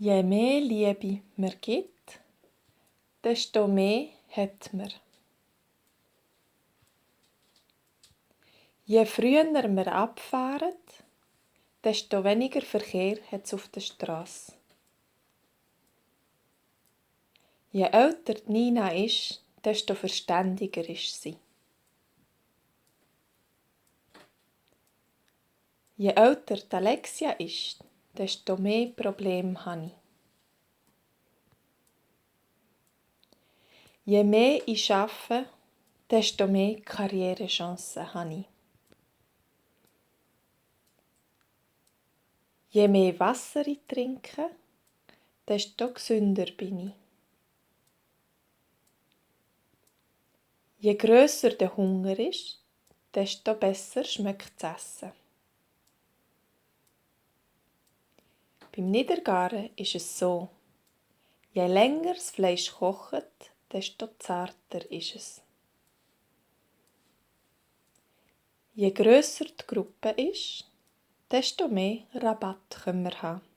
Je mehr Liebe man gibt, desto mehr hat man. Je früher wir abfahren, desto weniger Verkehr hat es auf der Straße. Je älter Nina ist, desto verständiger ist sie. Je älter Alexia ist, desto mehr Probleme habe ich. Je mehr ich arbeite, desto mehr Karrierechancen habe ich. Je mehr Wasser ich trinke, desto gesünder bin ich. Je grösser der Hunger ist, desto besser schmeckt das Essen. Beim Niedergaren ist es so: je länger das Fleisch kocht, desto zarter ist es. Je grösser die Gruppe ist, desto mehr Rabatt können wir haben.